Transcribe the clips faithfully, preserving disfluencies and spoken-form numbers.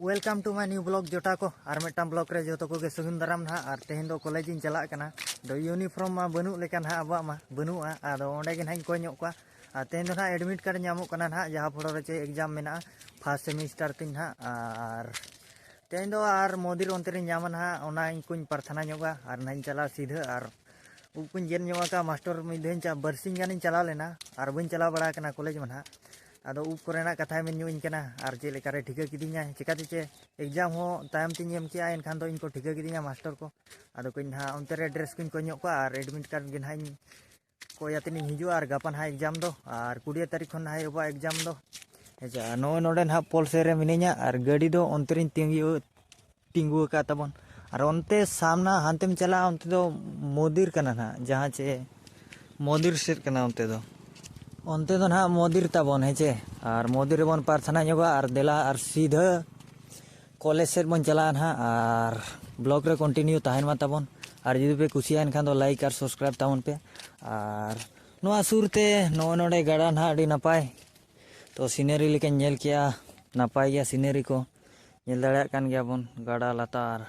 Welcome to my new vlog ᱡᱚᱴᱟ ᱠᱚ, ᱟᱨ ᱢᱤᱫᱴᱟᱝ vlog ᱨᱮ ᱡᱚᱛᱚ ᱠᱚᱜᱮ ᱥᱟᱹᱜᱩᱱ ᱫᱟᱨᱟᱢ ᱱᱟᱦᱟᱜ᱾ ᱟᱨ ᱛᱮᱦᱮᱧ ᱫᱚ ᱠᱚᱞᱮᱡᱽ ᱤᱧ ᱪᱟᱞᱟᱜ ᱠᱟᱱᱟ᱾ ᱟᱫᱚ uniform ᱢᱟ ᱵᱟᱹᱱᱩᱜ ᱞᱮᱠᱟ ᱱᱟᱦᱟᱜ, ᱟᱵᱚᱣᱟᱜ ᱢᱟ ᱵᱟᱹᱱᱩᱜᱼᱟ᱾ ᱟᱫᱚ ᱚᱸᱰᱮ ᱜᱮ ᱱᱟᱦᱟᱜ ᱤᱧ ᱠᱚᱭ ᱧᱚᱜ ᱠᱚᱣᱟ᱾ ᱟᱨ ᱛᱮᱦᱮᱧ ᱫᱚ ᱱᱟᱦᱟᱜ admit card ᱧᱟᱢᱚᱜ ᱠᱟᱱᱟ ᱱᱟᱦᱟᱜ, ᱡᱟᱦᱟᱸ ᱯᱚᱲᱚ ᱨᱮ ᱪᱮ exam ᱢᱮᱱᱟᱜᱼᱟ first semester ᱛᱤᱧ ᱱᱟᱦᱟᱜ᱾ ᱟᱨ ᱛᱮᱦᱮᱧ ᱫᱚ ᱟᱨ ᱢᱚᱫᱤᱨ ᱚᱱᱛᱮ ᱨᱤᱧ ᱧᱟᱢᱟ ᱱᱟᱦᱟᱜ, ᱚᱱᱟ ᱤᱧ ᱠᱚᱧ ᱯᱨᱟᱨᱛᱷᱚᱱᱟ ᱧᱚᱜᱟ ᱟᱨ ᱱᱟᱦᱟᱜ ᱤᱧ ᱪᱟᱞᱟᱜᱼᱟ ᱥᱤᱫᱷᱟᱹ᱾ ᱟᱨ ᱩᱵ ᱠᱚᱧ ᱜᱮᱫ ᱧᱚᱜ ᱟᱠᱟᱫᱼᱟ᱾ ᱢᱟᱥᱴᱚᱨ ᱢᱤᱫ ᱫᱷᱟᱣ ᱤᱧ ᱪᱟ-, ᱵᱟᱨᱥᱤᱧ ᱜᱟᱱᱤᱧ ᱪᱟᱞᱟᱣ ᱞᱮᱱᱟ ᱟᱨ ᱵᱟᱹᱧ ᱪᱟᱞᱟᱣ ᱵᱟᱲᱟ ᱟᱠᱟᱱᱟ ᱠᱚᱞᱮᱡᱽ ᱢᱟ ᱱᱟᱦᱟᱜ᱾ ᱟᱫᱚ ᱩᱵ ᱠᱚᱨᱮᱱᱟᱜ ᱠᱟᱛᱷᱟᱭ ᱢᱮᱱ ᱧᱚᱜ ᱤᱧ ᱠᱟᱱᱟ ᱟᱨ ᱪᱮᱫ ᱞᱮᱠᱟᱨᱮ ᱴᱷᱤᱠᱟᱹ ᱠᱤᱫᱤᱧᱟ, ᱪᱮᱠᱟᱛᱮ ᱪᱮ exam ᱦᱚᱸ ᱛᱟᱭᱚᱢ ᱛᱤᱧ ᱮᱢ ᱠᱮᱜᱼᱟ, ᱮᱱᱠᱷᱟᱱ ᱫᱚ ᱤᱧ ᱠᱚ ᱴᱷᱤᱠᱟᱹ ᱠᱤᱫᱤᱧᱟ ᱢᱟᱥᱴᱚᱨ ᱠᱚ᱾ ᱟᱫᱚ ᱠᱚᱧ ᱱᱟᱦᱟᱜ ᱚᱱᱛᱮ ᱨᱮ dress ᱠᱚᱧ ᱠᱚᱭ ᱧᱚᱜ ᱠᱚᱣᱟ ᱟᱨ admit card ᱜᱮ ᱱᱟᱦᱟᱜ ᱤᱧ ᱠᱚᱭ ᱟᱛᱮᱫ ᱤᱧ ᱦᱤᱡᱩᱜᱼᱟ ᱟᱨ ᱜᱟᱯᱟ ᱱᱟᱦᱟᱜ exam ᱫᱚ᱾ ᱟᱨ ᱠᱩᱲᱤ ᱛᱟᱹᱨᱤᱠᱷ ᱠᱷᱚᱱ ᱱᱟᱦᱟᱜ ᱮᱦᱚᱵᱚᱜᱼᱟ exam ᱫᱚ᱾ ᱦᱮᱸ ᱥᱮ, ᱟᱨ ᱱᱚᱜᱼᱚᱭ ᱱᱚᱰᱮ ᱱᱟᱦᱟᱜ ᱯᱳᱞ ᱥᱮᱫ ᱨᱮ ᱢᱤᱱᱟᱹᱧᱟ ᱟᱨ ᱜᱟᱹᱰᱤ ᱫᱚ ᱚᱱᱛᱮ ᱨᱤᱧ ᱛᱤᱸᱜᱩ ᱛᱤᱸᱜᱩ ᱟᱠᱟᱫ ᱛᱟᱵᱚᱱ᱾ ᱟᱨ ᱚᱱᱛᱮ ᱥᱟᱢᱱᱟ ᱦᱟᱱᱛᱮᱢ ᱪᱟᱞᱟᱜᱼᱟ, ᱚᱱᱛᱮ ᱫᱚ ᱢᱚᱫᱤᱨ ᱠᱟᱱᱟ ᱱᱟᱦᱟᱜ, ᱡᱟᱦᱟᱸ ᱪᱮ ᱢᱚᱫᱤᱨ ᱥᱮᱫ ᱠᱟᱱᱟ ᱚᱱᱛᱮ ᱫᱚ᱾ ᱚᱱᱛᱮ ᱫᱚ ᱱᱟᱦᱟᱜ ᱢᱚᱫᱤᱨ ᱛᱟᱵᱚᱱ, ᱦᱮᱸ ᱪᱮ? ᱟᱨ ᱢᱚᱫᱤᱨ ᱨᱮᱵᱚᱱ ᱯᱨᱟᱨᱛᱷᱚᱱᱟ ᱧᱚᱜᱟ ᱟᱨ ᱫᱮᱞᱟ ᱟᱨ ᱥᱤᱫᱷᱟᱹ ᱠᱚᱞᱮᱡᱽ ᱥᱮᱫ ᱵᱚᱱ ᱪᱟᱞᱟᱜᱼᱟ ᱱᱟᱦᱟᱜ᱾ ᱟᱨ vlog ᱨᱮ continue ᱛᱟᱦᱮᱱ ᱢᱟ ᱛᱟᱵᱚᱱ᱾ ᱟᱨ ᱡᱩᱫᱤ ᱯᱮ ᱠᱩᱥᱤᱭᱟᱜᱼᱟ, ᱮᱱᱠᱷᱟᱱ ᱫᱚ like ᱟᱨ subscribe ᱛᱟᱵᱚᱱ ᱯᱮ᱾ ᱟᱨ ᱱᱚᱣᱟ ᱥᱩᱨ ᱛᱮ ᱱᱚᱜᱼᱚᱭ ᱱᱚᱰᱮ ᱜᱟᱰᱟ ᱱᱟᱦᱟᱜ ᱟᱹᱰᱤ ᱱᱟᱯᱟᱭ᱾ ᱛᱚ scenery ᱞᱮᱠᱟᱧ ᱧᱮᱞ ᱠᱮᱜᱼᱟ, ᱱᱟᱯᱟᱭ ᱜᱮᱭᱟ scenery ᱠᱚ᱾ ᱧᱮᱞ ᱫᱟᱲᱮᱭᱟᱜ ᱠᱟᱱ ᱜᱮᱭᱟ ᱵᱚᱱ ᱜᱟᱰᱟ ᱞᱟᱛᱟᱨ᱾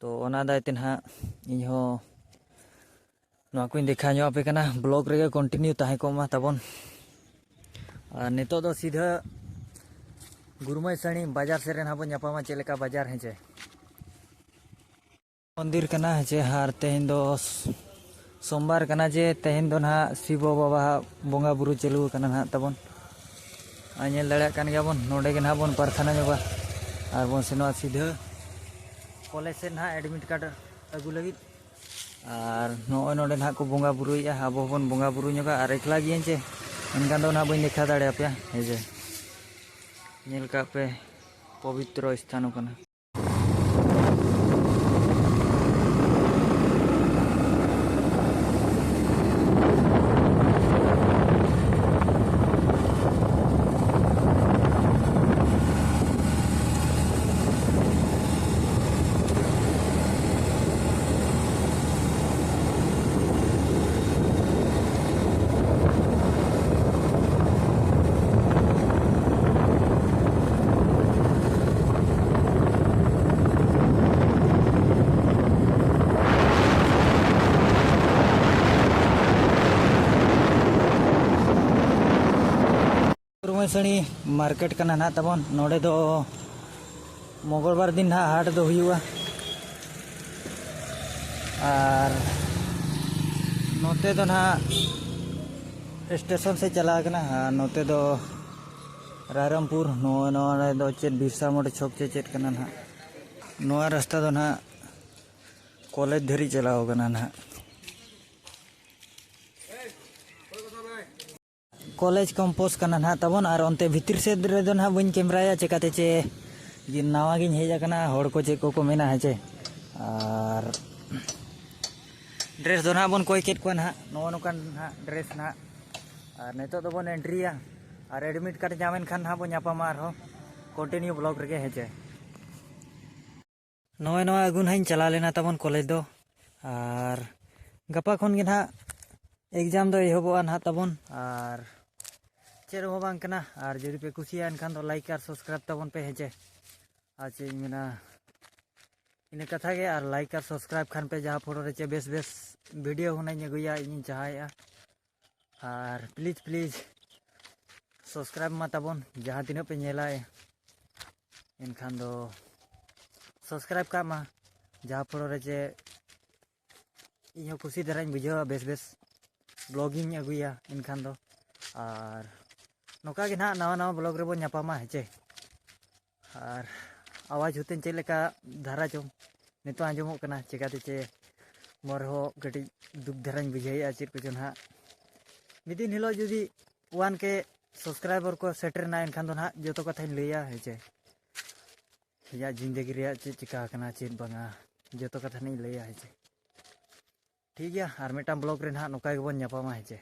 ᱛᱚ ᱚᱱᱟ ᱫᱟᱭ ᱛᱮ ᱱᱟᱦᱟᱜ ᱤᱧᱦᱚᱸ ᱱᱚᱣᱟ ᱠᱚᱧ ᱫᱮᱠᱷᱟᱣ ᱧᱚᱜ ᱟᱯᱮ ᱠᱟᱱᱟ, vlog ᱨᱮᱜᱮ continue ᱛᱟᱦᱮᱸ ᱠᱚᱜ ᱢᱟ ᱛᱟᱵᱚᱱ᱾ ᱟᱨ ᱱᱤᱛᱚᱜ ᱫᱚ ᱥᱤᱫᱷᱟᱹ ᱜᱩᱨᱢᱟᱹᱭ ᱥᱟᱹᱲᱤ ᱵᱟᱡᱟᱨ ᱥᱮᱫ ᱨᱮ ᱱᱟᱦᱟᱜ ᱵᱚᱱ ᱧᱟᱯᱟᱢᱟ, ᱪᱮᱫ ᱞᱮᱠᱟ ᱵᱟᱡᱟᱨ, ᱦᱮᱸ ᱪᱮ? ᱢᱚᱱᱫᱤᱨ ᱠᱟᱱᱟ, ᱦᱮᱸ ᱪᱮ? ᱟᱨ ᱛᱮᱦᱮᱧ ᱫᱚ ᱥᱳᱢᱵᱟᱨ ᱠᱟᱱᱟ, ᱡᱮ ᱛᱮᱦᱮᱧ ᱫᱚ ᱱᱟᱦᱟᱜ ᱥᱤᱵᱚ ᱵᱟᱵᱟᱣᱟᱜ ᱵᱚᱸᱜᱟ ᱵᱩᱨᱩ ᱪᱟᱹᱞᱩ ᱟᱠᱟᱱᱟ ᱱᱟᱦᱟᱜ ᱛᱟᱵᱚᱱ᱾ ᱟᱨ ᱧᱮᱞ ᱫᱟᱲᱮᱭᱟᱜ ᱠᱟᱱ ᱜᱮᱭᱟ ᱵᱚᱱ, ᱱᱚᱰᱮ ᱜᱮ ᱱᱟᱦᱟᱜ ᱵᱚᱱ ᱯᱨᱟᱨᱛᱷᱚᱱᱟ ᱧᱚᱜᱟ ᱟᱨ ᱵᱚᱱ ᱥᱮᱱᱚᱜᱼᱟ ᱥᱤᱫᱷᱟᱹ ᱠᱚᱞᱮᱡᱽ ᱥᱮᱫ ᱱᱟᱦᱟᱜ admit card ᱟᱹᱜᱩ ᱞᱟᱹᱜᱤᱫ᱾ ᱟᱨ ᱱᱚᱜᱼᱚᱭ ᱱᱚᱰᱮ ᱱᱟᱦᱟᱜ ᱠᱚ ᱵᱚᱸᱜᱟ ᱵᱩᱨᱩᱭᱮᱫᱼᱟ, ᱟᱵᱚ ᱦᱚᱸᱵᱚᱱ ᱵᱚᱸᱜᱟ ᱵᱩᱨᱩ ᱧᱚᱜᱟ᱾ ᱟᱨ ᱮᱠᱞᱟ ᱜᱤᱭᱟᱹᱧ ᱪᱮ, ᱮᱱᱠᱷᱟᱱ ᱫᱚ ᱱᱟᱦᱟᱜ ᱵᱟᱹᱧ ᱫᱮᱠᱷᱟᱣ ᱫᱟᱲᱮᱭᱟᱯᱮᱭᱟ, ᱦᱮᱸ ᱪᱮ? ᱧᱮᱞ ᱠᱟᱜ ᱯᱮ ᱯᱚᱵᱤᱛᱨᱚ ᱥᱛᱷᱟᱱ ᱠᱟᱱᱟ᱾ ᱥᱟᱹᱲᱤ ᱢᱟᱨᱠᱮᱴ ᱠᱟᱱᱟ ᱱᱟᱦᱟᱜ ᱛᱟᱵᱚᱱ᱾ ᱱᱚᱰᱮ ᱫᱚ ᱢᱚᱝᱜᱚᱞᱵᱟᱨ ᱫᱤᱱ ᱱᱟᱦᱟᱜ ᱦᱟᱴ ᱫᱚ ᱦᱩᱭᱩᱜᱼᱟ᱾ ᱟᱨ ᱱᱚᱛᱮ ᱫᱚ ᱱᱟᱦᱟᱜ ᱥᱴᱮᱥᱚᱱ ᱥᱮᱫ ᱪᱟᱞᱟᱣ ᱠᱟᱱᱟ, ᱟᱨ ᱱᱚᱛᱮ ᱫᱚ ᱨᱟᱭᱨᱚᱝᱯᱩᱨ᱾ ᱱᱚᱜᱼᱚᱭ ᱱᱚᱣᱟ ᱫᱚ ᱪᱮᱫ ᱵᱤᱨᱥᱟ ᱢᱩᱱᱰᱟ ᱪᱷᱚᱠ ᱪᱮ ᱪᱮᱫ ᱠᱟᱱᱟ ᱱᱟᱦᱟᱜ? ᱱᱚᱣᱟ ᱨᱟᱥᱛᱟ ᱫᱚ ᱱᱟᱦᱟᱜ ᱠᱚᱞᱮᱡᱽ ᱫᱷᱟᱹᱨᱤᱡ ᱪᱟᱞᱟᱣ ᱠᱟᱱᱟ ᱱᱟᱦᱟᱜ᱾ ᱠᱚᱞᱮᱡᱽ ᱠᱮᱢᱯᱟᱥ ᱠᱟᱱᱟ ᱱᱟᱦᱟᱜ ᱛᱟᱵᱚᱱ, ᱟᱨ ᱚᱱᱛᱮ ᱵᱷᱤᱛᱤᱨ ᱥᱮᱫ ᱨᱮᱫᱚ ᱱᱟᱦᱟᱜ ᱵᱟᱹᱧ ᱠᱮᱢᱨᱟᱭᱟ, ᱪᱮᱠᱟᱛᱮ ᱪᱮ ᱡᱮ ᱱᱟᱣᱟ ᱜᱤᱧ ᱦᱮᱡ ᱟᱠᱟᱱᱟ, ᱦᱚᱲ ᱠᱚ ᱪᱮᱫ ᱠᱚᱠᱚ ᱢᱮᱱᱟ, ᱦᱮᱸ ᱪᱮ᱾ ᱟᱨ ᱰᱨᱮᱥ ᱫᱚ ᱱᱟᱦᱟᱜ ᱵᱚᱱ ᱠᱚᱭ ᱠᱮᱫ ᱠᱚᱣᱟ ᱱᱟᱦᱟᱜ, ᱱᱚᱜᱼᱚ ᱱᱚᱝᱠᱟᱱ ᱱᱟᱦᱟᱜ ᱰᱨᱮᱥ ᱱᱟᱦᱟᱜ᱾ ᱟᱨ ᱱᱤᱛᱚᱜ ᱫᱚᱵᱚᱱ ᱮᱱᱴᱨᱤᱭᱟ, ᱟᱨ ᱮᱰᱢᱤᱴ ᱠᱟᱨᱰ ᱧᱟᱢ ᱮᱱ ᱠᱷᱟᱱ ᱱᱟᱦᱟᱜ ᱵᱚᱱ ᱧᱟᱯᱟᱢᱟ ᱟᱨᱦᱚᱸ ᱠᱚᱱᱴᱤᱱᱤᱭᱩ ᱵᱞᱚᱜ ᱨᱮᱜᱮ, ᱦᱮᱸ ᱪᱮ᱾ ᱱᱚᱜᱼᱚᱭ ᱱᱚᱣᱟ ᱟᱹᱜᱩ ᱱᱟᱦᱟᱜ ᱤᱧ ᱪᱟᱞᱟᱣ ᱞᱮᱱᱟ ᱛᱟᱵᱚᱱ ᱠᱚᱞᱮᱡᱽ ᱫᱚ, ᱟᱨ ᱜᱟᱯᱟ ᱠᱷᱚᱱ ᱜᱮ ᱱᱟᱦᱟᱜ ᱮᱠᱡᱟᱢ ᱫᱚ ᱮᱦᱚᱵᱚᱜᱼᱟ ᱱᱟᱦᱟᱜ ᱛᱟᱵᱚᱱ᱾ ᱟᱨ ᱪᱮᱫ ᱦᱚᱸ ᱵᱟᱝ ᱠᱟᱱᱟ, ᱟᱨ ᱡᱩᱫᱤ ᱯᱮ ᱠᱩᱥᱤᱭᱟᱜᱼᱟ ᱮᱱᱠᱷᱟᱱ ᱫᱚ ᱞᱟᱭᱤᱠ ᱟᱨ ᱥᱟᱵᱥᱠᱨᱟᱭᱤᱵᱽ ᱛᱟᱵᱚᱱ ᱯᱮ, ᱦᱮᱸ ᱪᱮ᱾ ᱟᱨ ᱪᱮᱫ ᱤᱧ ᱢᱮᱱᱟ, ᱤᱱᱟᱹ ᱠᱟᱛᱷᱟ ᱜᱮ᱾ ᱟᱨ ᱞᱟᱭᱤᱠ ᱟᱨ ᱥᱟᱵᱥᱠᱨᱟᱭᱤᱵᱽ ᱠᱷᱟᱱ ᱯᱮ, ᱡᱟᱦᱟᱸ ᱯᱷᱳᱲᱳ ᱨᱮ ᱪᱮ ᱵᱮᱥ ᱵᱮᱥ ᱵᱷᱤᱰᱤᱭᱳ ᱦᱩᱱᱟᱹᱧ ᱟᱹᱜᱩᱭᱟ, ᱤᱧᱤᱧ ᱪᱟᱦᱟᱭᱮᱫᱼᱟ᱾ ᱟᱨ ᱯᱞᱤᱡᱽ ᱯᱞᱤᱡᱽ ᱥᱟᱵᱥᱠᱨᱟᱭᱤᱵᱽ ᱢᱟ ᱛᱟᱵᱚᱱ, ᱡᱟᱦᱟᱸ ᱛᱤᱱᱟᱹᱜ ᱯᱮ ᱧᱮᱞᱟ, ᱮᱱᱠᱷᱟᱱ ᱫᱚ ᱥᱟᱵᱥᱠᱨᱟᱭᱤᱵᱽ ᱠᱟᱜ ᱢᱟ, ᱡᱟᱦᱟᱸ ᱯᱷᱳᱲᱳ ᱨᱮ ᱪᱮ ᱤᱧᱦᱚᱸ ᱠᱩᱥᱤ ᱫᱷᱟᱨᱟᱧ ᱵᱩᱡᱷᱟᱹᱣᱟ, ᱵᱮᱥ ᱵᱮᱥ ᱵᱞᱚᱜᱤᱧ ᱟᱹᱜᱩᱭᱟ ᱮᱱᱠᱷᱟᱱ ᱫᱚ᱾ ᱟᱨ ᱱᱚᱝᱠᱟ ᱜᱮ ᱱᱟᱦᱟᱜ ᱱᱟᱣᱟ ᱱᱟᱣᱟ ᱵᱞᱚᱜ ᱨᱮᱵᱚᱱ ᱧᱟᱯᱟᱢᱟ, ᱦᱮᱸ ᱪᱮ᱾ ᱟᱨ ᱟᱣᱟᱡᱽ ᱦᱚᱸᱛᱤᱧ ᱪᱮᱫ ᱞᱮᱠᱟ ᱫᱷᱟᱨᱟ ᱪᱚᱝ ᱱᱤᱛᱚᱜ ᱟᱸᱡᱚᱢᱚᱜ ᱠᱟᱱᱟ, ᱪᱮᱠᱟᱛᱮ ᱪᱮ ᱢᱚᱱ ᱨᱮᱦᱚᱸ ᱠᱟᱹᱴᱤᱡ ᱫᱩᱠ ᱫᱷᱟᱨᱟᱧ ᱵᱩᱡᱷᱟᱹᱣᱮᱫᱼᱟ, ᱪᱮᱫ ᱠᱚᱪᱚ ᱱᱟᱦᱟᱜ᱾ ᱢᱤᱫ ᱫᱤᱱ ᱦᱤᱞᱳᱜ ᱡᱩᱫᱤ ᱚᱣᱟᱱ ᱠᱮ ᱥᱟᱵᱥᱠᱨᱟᱭᱵᱟᱨ ᱠᱚ ᱥᱮᱴᱮᱨᱮᱱᱟ, ᱮᱱᱠᱷᱟᱱ ᱫᱚ ᱱᱟᱦᱟᱜ ᱡᱚᱛᱚ ᱠᱟᱛᱷᱟᱧ ᱞᱟᱹᱭᱟ, ᱦᱮᱸ ᱪᱮ᱾ ᱤᱧᱟᱹᱜ ᱡᱤᱱᱫᱮᱜᱤ ᱨᱮᱭᱟᱜ ᱪᱮᱫ ᱪᱤᱠᱟ ᱟᱠᱟᱱᱟ, ᱪᱮᱫ ᱵᱟᱝᱟ, ᱡᱚᱛᱚ ᱠᱟᱛᱷᱟ ᱱᱟᱜ ᱤᱧ ᱞᱟᱹᱭᱟ, ᱦᱮᱸ ᱪᱮ᱾ ᱴᱷᱤᱠ ᱜᱮᱭᱟ, ᱟᱨ ᱢᱤᱫᱴᱟᱝ ᱵᱞᱚᱜ ᱨᱮ ᱱᱟᱦᱟᱜ ᱱᱚᱝᱠᱟ ᱜᱮᱵᱚᱱ ᱧᱟᱯᱟᱢᱟ, ᱦᱮᱸ ᱪᱮ᱾